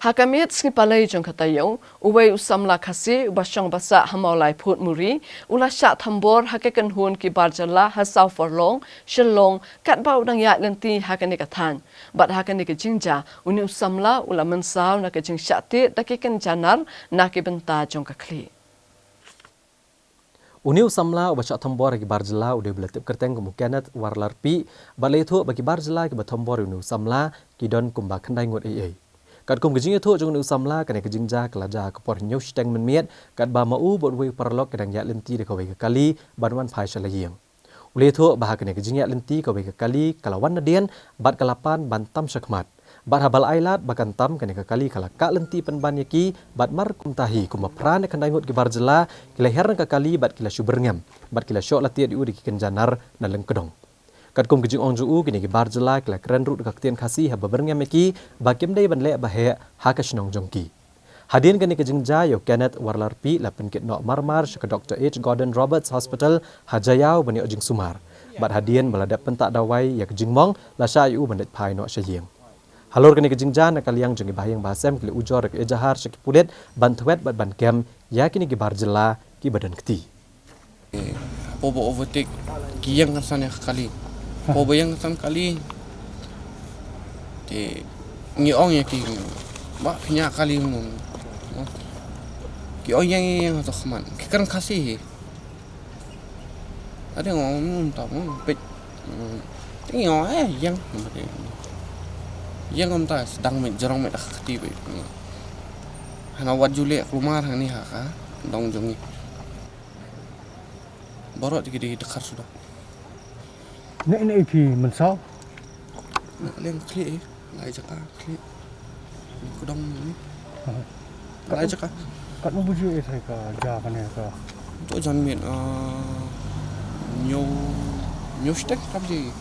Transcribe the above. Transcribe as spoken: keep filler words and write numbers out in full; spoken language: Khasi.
Ha ka miet sngi Palei jong ka taïew, uwei u samla Khasi uba shong ba sah ha Mawlai Photmuri u la shah thombor ha ka kynhun ki bar jylla ha Saw Forlong, Shillong, katba u dang ïaid lynti ha kane ka thaiñ. Bad ha kane ka jingjia, une u samla u la mynsaw na ka jingshah tied da ki kynja nar na ki bynta jong ka khlieh. Une u samla uba shah thombor ha ki bar jylla u dei ba la tip kyrteng kum u Kenneth Warlarpi, bad la ïathuh ba ki bar jylla kiba thombor ïa une u samla ki don kumba khyndai ngut ei ei. Katkum ka jingïathuh jong une u samla, kane ka jingjia ka la jia ha ka por hynñiew shiteng mynmiet, katba ma u bad uwei u paralok ki dang ïaid lynti da kawei ka kali ban wan phai sha la ïing. U la ïathuh ba ha kane ka jingïaid lynti kawei ka kali ka la wan nadien bad ka la pan ban tam shakhmat. Bad haba la ai lad ba kan tam, kane ka kali ka la kah lynti pynban ïa ki, bad mar kumta hi, kumba phra ne khyndai ngut ki bar jylla ki la hiar na ka kali bad ki la shu byrngem, bad ki la shoh la tied ïa u da ki kynja nar na lyngkdong. Katkum ka jingong jong u, kine ki bar jylla ki la kren ruh da ka ktien Khasi haba byrngem ïa ki ba kim dei ban leh ba heh ha ka shnong jong ki. Hadien kane ka jingjia, ïa u Kenneth Warlarpi la pynkit noh marmar sha ka Doctor H Gordon Roberts Hospital ha Jaïaw ban ïoh jingsumar. Bad hadien ba la dep pyntah dawai ïa ka jingmong, la shah ïa u ban leit phai noh sha ïing. Halor kane ka jingjia, na ka liang jong ki bahaïing bahasem ki la ujor ïa ka ejahar sha ki pulit ban thwet bad ban kem ïa kine ki bar jylla kiba don kti. Hapoh ba overtake, ki ïeng kynsan ïa ka kali. Hapoh ba ïeng kynsan kali, te ngi ong ïa ki, "Bah, phi ñiah kali mo." Ki ong, "Ïeng, ïeng, ïeng hato khmat." Ki kren Khasi hi. Ade nga ong, "Ym tam, ym peit." Te ngi ong, "Eh, ïeng." Ïeng kumta, sdang met, jrong met ha ka kti beit. Hana wat ju leh kulmar hangne ha ka dong jong ngi. Baroh te ki dei dkhar suda. Ne ne phi mynsaw? Na ka liang khlieh, lai jaka khlieh. Ka dong ni. Aha. Lai jaka. Katno baje eh ka ja kane ka? To jan miet, ah, hynñiew, hynñiew shiteng ka baje.